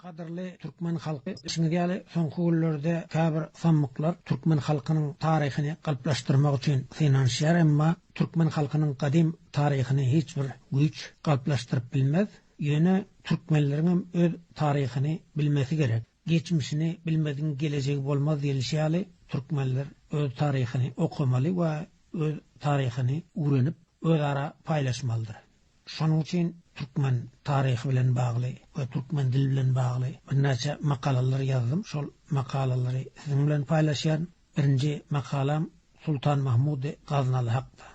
Gadyrly türkmen halky, bilşiňiz ýaly, soňky günlerde käbir sammyklar türkmen halkynyň taryhyny galplaşdyrmak üçin synanyşýar, emma türkmen halkynyň gadym taryhyny hiç bir güýç galplaşdyryp bilmez. Ýöne türkmenleriňem öz taryhyny bilmesi gerek. Geçmişini bilmedigiň gelejegi bolmaz diýlişi ýaly, türkmenler öz taryhyny okamaly we öz taryhyny öwrenip, özara paýlaşmalydyr. Şonuň üçin türkmen taryhy bilen bagly we türkmen dili bilen bagly birnäçe makalalar ýazdym. Şol makalalary siziň bilen paýlaşýaryn. Birinji makalam Sultan Mahmudy Gaznaly hakda.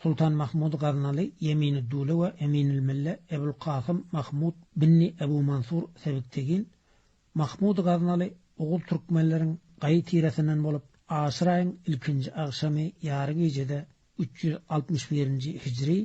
Sultan Mahmudy Gaznaly Ýeminüddule we Eminülmille Ebul Kasym Mahmut binni Ebu Mansur Sebiktegin Mahmudy Gaznaly oguz türkmenleriň gaýy tiresinden bolup, Aşyr aýyň ilkinji agşamy ýary gijede 361-nji hijri,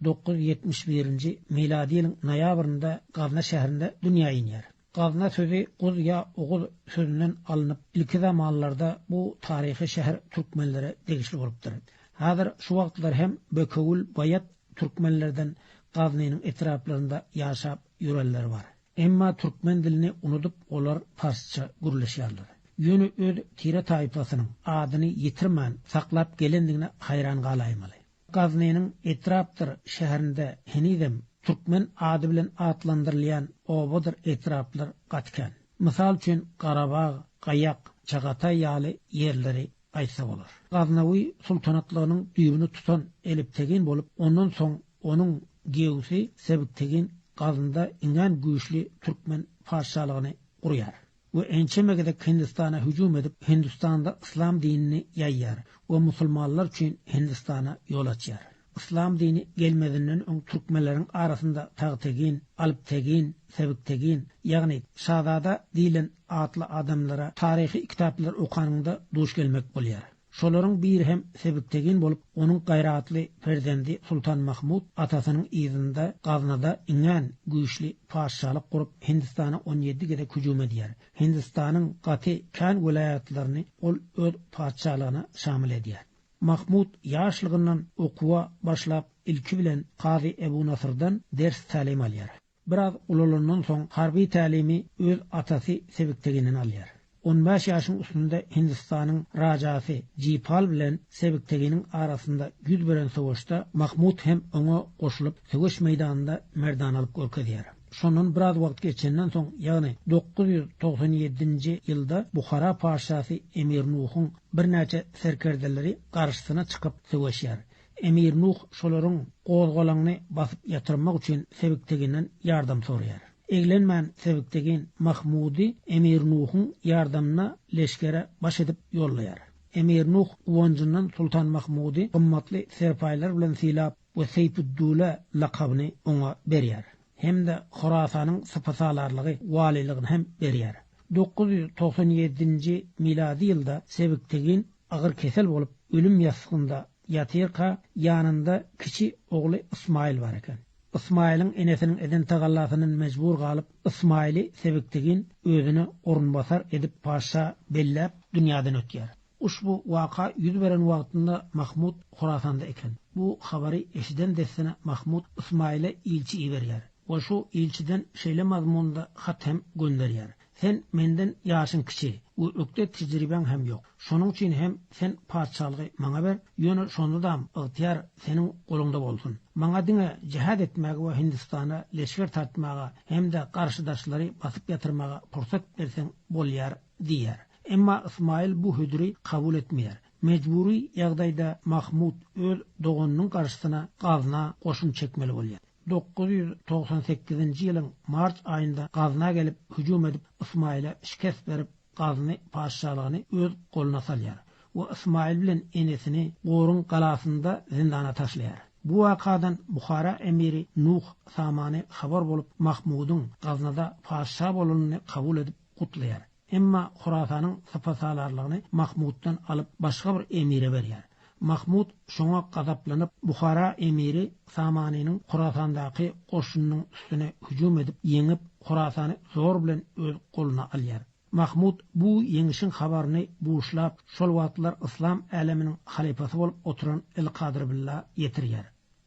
971-nji milady ýylyň noýabrynda Gazna şäherinde dünýä inýär. Gazna sözi guz ýa oguz sözünden alnyp, ilki zamanlarda bu taryhy şäher türkmenlere degişli bolupdyr. Häzir şu wagtlar hem Bökewül, Baýat türkmenlerden Gaznynyň etraplarynda ýaşap ýörenler bar. Emma türkmen dilini unudyp olar parsça gürleşýärler. Ýöne öz tire-taýpasynyň adyny ýitirmän saklap gelendigine haýran galaýmaly. Gaznynyň etrapdyr şäherinde henizem türkmen ady bilen atlandyrylýan obadyr etraplar gaty kän. Mysal üçin Garabag, Gaýak, Çagataý ýaly ýerleri aýtsa bolar. Gaznawy sultanatlygynyň düýbüni tutan Eliptegin bolup, ondan soň onuň giýewsi Sebiktegin Gaznada iňňän güýçli türkmen patyşalygyny gurýar we ençeme gezek Hindistana hüjüm edip, Hindistanda yslam dinini ýaýýar we musulmanlar üçin Hindistana ýol açýar. Yslam dini gelmezinden öň türkmenleriň arasynda Tagtegin, Alptegin, Sebiktegin, ýagny şazada diýlen atly adamlara taryhy kitaplar okanyňda duş gelmek bolýar. Şolaryň biri hem Sebiktegin bolup, onuň gaýratly perzendi Sultan Mahmut atasynyň yzynda Gaznada iňňän güýçli patyşalyk gurup, Hindistana on ýedi gezek hüjüm edýär. Hindistanyň gaty kän welaýatlaryny ol öz patyşalygyna şamyl edýär. Mahmut ýaşlygyndan okuwa başlap, ilki bilen Kazy Ebu Nasyrdan ders-tälim alýar. Biraz ulalandan soň harby tälimi öz atasy Sebikteginden alýar. On bäş ýaşyň üstünde Hindistanyň rajasy Jipal bilen Sebikteginiň arasynda ýüz beren söweşde Mahmut hem oňa goşulyp, söweş meýdanynda merdanalyk görkezýär. Şondan biraz wagt geçenden soň, ýagny 997-nji ýylda Buhara patyşasy Emir Nuhuň birnäçe serkerdeleri garşysyna çykyp söweşýär. Emir Nuh şolaryň gozgalaňyny basyp ýatyrmak üçin Sebikteginden ýardam soraýar. Eglenmän Sebiktegin Mahmudy Emir Nuhuň ýardamyna leşgere baş edip ýollaýar. Emir Nuh guwanjyndan Sultan Mahmudy gymmatly serpaýlar bilen sylap we Seýfüddule lakabyny oňa berýär. Hem-de Horasanyň sypasalarlygy, walylygyny hem berýär. 997-nji milady ýylda Sebiktegin agyr kesel bolup, ölüm ýassygynda ýatyrka, ýanynda kiçi ogly Ysmaýyl bar eken. Ysmaýylyň enesiniň eden tagallasyndan mejbur galyp, Ysmaýyly Sebiktegin özüne orunbasar edip patyşa belläp, dünýäden ötýär. Uşbu waka ýüz beren wagtynda Mahmut Horasanda eken. Bu habary eşiden dessine Mahmut Ysmaýyla ilçi iberýär we şu ilçiden şeýle mazmunda hat hem gönderýär, Sen menden ýaşyň kiçi we ökde tejribäň hem ýok. Şonuň üçin hem sen patyşalygy maňa ber, ýöne şondadam ygtyýar seniň goluňda bolsun. Maňa diňe jihad etmäge we Hindistana leşger tartmaga hem-de garşydaşlary basyp ýatyrmaga pursat berseň bolýar diýýär. Emma Ysmaýyl bu hödüri kabul etmeýär. Mejbury ýagdaýda Mahmut öz doganynyň garşysyna Gazna goşun çekmeli bolýar. 998-nji ýylyň mart aýynda Gazna gelip hüjüm edip Ysmaýyla şikes berip Gazny patyşalygyny öz goluna salýar we Ysmaýyl bilen enesini Goruň galasynda zyndana taşlaýar. Bu wakadan Buhara emiri Nuh Samany habar bolup Mahmudyň Gaznada patyşa bolanyny kabul edip gutlaýar. Emma Horasanyň sypasalarlygyny Mahmutdan alyp başga bir emire berýär. Mahmut şoňa gazaplanyp Buhara emiri Samanynyň Horasandaky goşunynyň üstüne hüjüm edip ýeňip Horasany zor bilen öz goluna alýar. Mahmut bu ýeňişiň habaryny buşlap şol wagtlar yslam äleminiň halypasy bolup oturan El Kadyr Billa ýetirýär.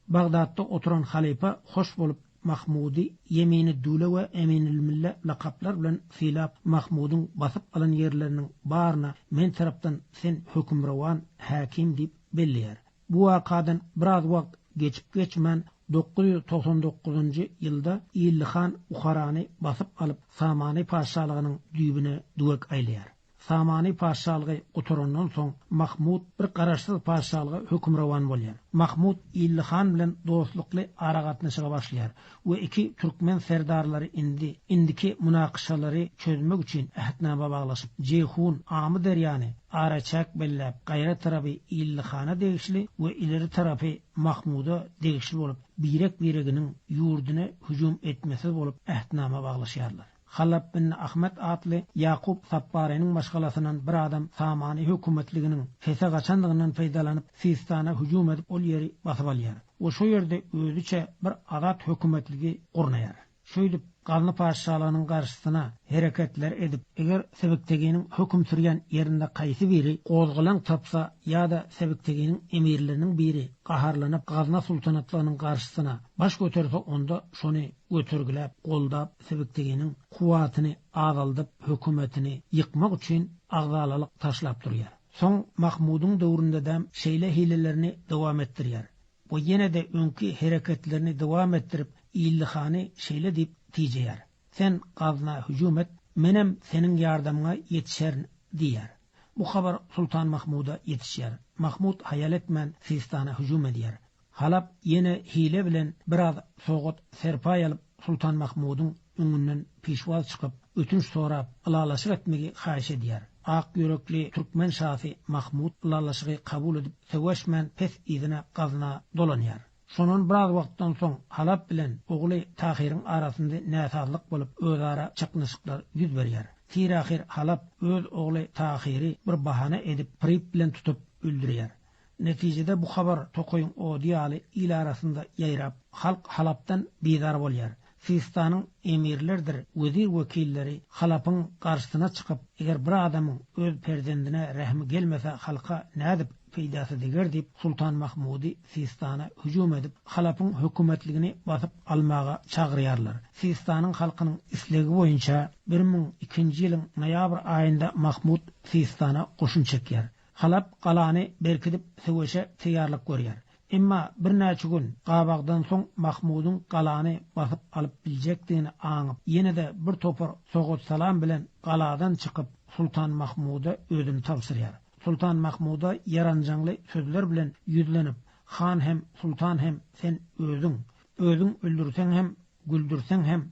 Bagdatda oturan halypa hoş bolup. Mahmudy Ýeminid-döwle we Eminil-mille lakaplar bilen sylap, Mahmudyň basyp alan ýerleriniň baryna men tarapdan sen hökümrowan häkim diýip belleýär. Bu wakadan biraz wagt geçip-geçmän 999-njy ýylda Illi han Buharany basyp alyp, Samany patyşalygynyň düýbüne düwek aýlaýar. Samany patyşalygy gutarandan soň Mahmut bir garaşsyz patyşalyga hökümrowan bolýar. Mahmut Illi han bilen dostlukly aragatnaşyga başlaýar we iki türkmen serdarlary indi indiki munakyşalary çözmek üçin ähtnama baglaşyp, Jeýhun, Amy derýany araçäk belläp, gaýra tarapy Illi hana degişli we ileri tarapy Mahmuda degişli bolup, birek-bireginiň ýurduna hüjüm etmesiz bolup ähtnama baglaşýarlar. Halap bin Ahmet atly Ýakup Sapbarynyň maşgalasyndan bir adam Samany hökümetliginiň pese gaçandygyndan peýdalanyp, Sistana hüjüm edip ol ýeri basyp alýar we şo ýerde özüçe bir azat hökümetligi gurnaýar. Şeýdip, Gazny patyşalygynyň garşysyna hereketler edip, eger Sebikteginiň höküm sürýän ýerinde kaýsy biri gozgalaň tapsa ýa-da Sebikteginiň emirleriniň biri gaharlanyp Gazna sultanatlygynyň garşysyna baş göterse onda şony götergiläp, goldap, Sebikteginiň kuwwatyny azaldyp, hökümetini ýykmak üçin agzalalyk taşlap durýar. Soň Mahmudyň döwründedem şeýle hilelerini dowam etdirýär we ýene-de öňki hereketlerini dowam etdirip, Illi hany şeýle diýip tijeýär, Sen Gazna hüjüm et, menem seniň ýardamyňa ýetişerin diýýär. Bu habar Sultan Mahmuda ýetişýär. Mahmut haýal etmän Sistana hüjüm edýär. Halap ýene hile bilen biraz sowgat serpaý alyp Sultan Mahmudyň öňünden pişwaz çykyp, ötünç sorap, ylalaşyk etmegi haýyş edýär. Ak ýürekli türkmen şasy Mahmut ylalaşygy kabul edip, söweşmän pes yzyna Gazna dolanýar. Şondan biraz wagtdan soň Halap bilen ogly Tahyryň arasynda näsazlyk bolup, özara çaknyşyklar ýüz berýär. Tirahyr Halap öz ogly Tahyry bir bahana edip, prip bilen tutup öldürýär. Netijede bu habar tokaýyň ody ýaly il arasynda ýaýrap, halk Halapdan bizar bolýar. Sistanyň emirlerdir wezir-wekilleri Halapyň garşysyna çykyp, eger bir adamyň öz perzendine rehmi gelmese halka nädip peýdasy deger diýip, Sultan Mahmudy Sistana hüjüm edip, Halapyň hökümetligini basyp almaga çagyrýarlar. Sistanyň halkynyň islegi boýunça 1002-nji ýylyň noýabr aýynda Mahmut Sistana goşun çekýär. Halap galany berkidip söweşe taýýarlyk görýär. Emma birnäçe gün gabagdan soň Mahmudyň galany basyp alyp biljekdigini aňyp, ýene-de bir topar sowgat-salam bilen galadan çykyp, Sultan Mahmuda özüni tabşyrýar. Sultan Mahmuda ýaranjaňly sözler bilen ýüzlenip, Han hem, sultan hem sen özüň. Özüň öldürseň hem, güldürseň hem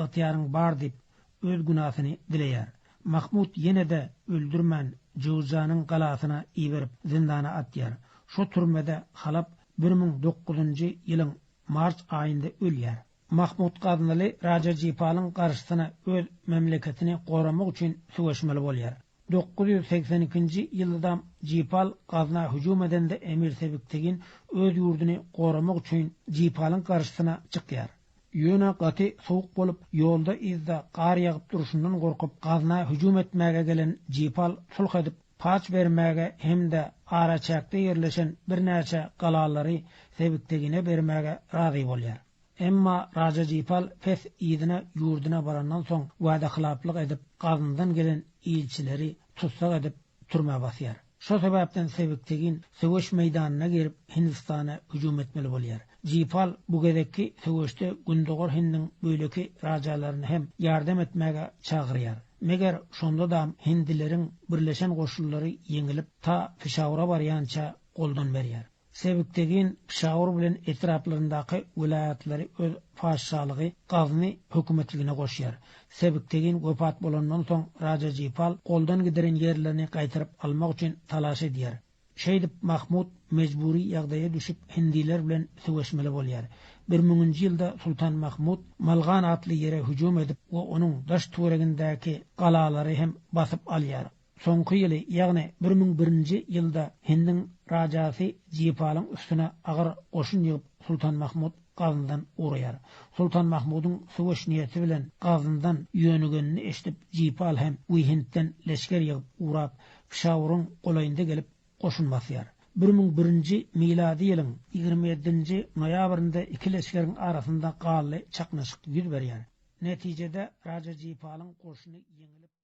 ygtyýaryň bar diýip, öz günasyny dileýär. Mahmut ýene-de öldürmän, Jöwzanyň galasyna iberip, zyndana atýar. Şo türmede Halap 1009-njy ýylyň mart aýynda ölýär. Mahmut Gaznaly Raja Jipalyň garşysyna öz memleketini goramak üçin söweşmeli bolýar. 982-nji ýyldam Jipal Gazna hüjüm edende emir Sebiktegin öz ýurduny goramak üçin Jipalyň garşysyna çykýar. Ýöne gaty sowuk bolup, ýolda-yzda gar ýagyp durşundan gorkup, Gazna hüjüm etmäge gelen Jipal sulh edip, paç bermäge hem-de araçäkde ýerleşen birnäçe galalary Sebiktegine bermäge razy bolýar. Emma Raja Jipal pes yzyna ýurduna barandan soň wada-hylaplyk edip, Gaznadan gelen ilçileri tussag edip, türmä basýar. Şo sebäpden Sebiktegin söweş meýdanyna girip, Hindistana hüjüm etmeli bolýar. Jipal bu gezekki söweşde Gündogar Hindiň beýleki rajalaryny hem ýardam etmäge çagyrýar. Meger şonda-dam hindileriň birleşen goşunlary ýeňilip, ta Pişawura barýança goldan berýär. Sebiktegin Pişawur bilen etraplaryndaky welaýatlary öz patyşalygy Gazny hökümetligine goşýar. Sebiktegin wepat bolandan soň Raja Jipal goldan gideren ýerlerini gaýtaryp almak üçin talaş edýär. Şeýdip Mahmut mejbury ýagdaýa düşüp hindiler bilen söweşmeli bolýar. Bir müňünji ýylda Sultan Mahmut Malgan atly ýere hüjüm edip we onuň daş-töweregindäki galalary hem basyp alýar. Soňky ýyly, ýagny 1001-nji ýylda Hindiň rajasy Jipalyň üstüne agyr goşun ýygyp Sultan Mahmut Gazndan ugraýar. Sultan Mahmudyň söweş niýeti bilen Gazndan ýönügenini eşidip Jipal hem Wihindden leşger ýygyp ugrap, Pişawuryň golaýynda gelip goşun basýar. 1001-nji milady ýylyň 27-nji noýabrynda iki leşgeriň arasynda ganly çaknyşyk ýüz berýär. Netijede Raja Jeýpalyň goşuny ýeňilip.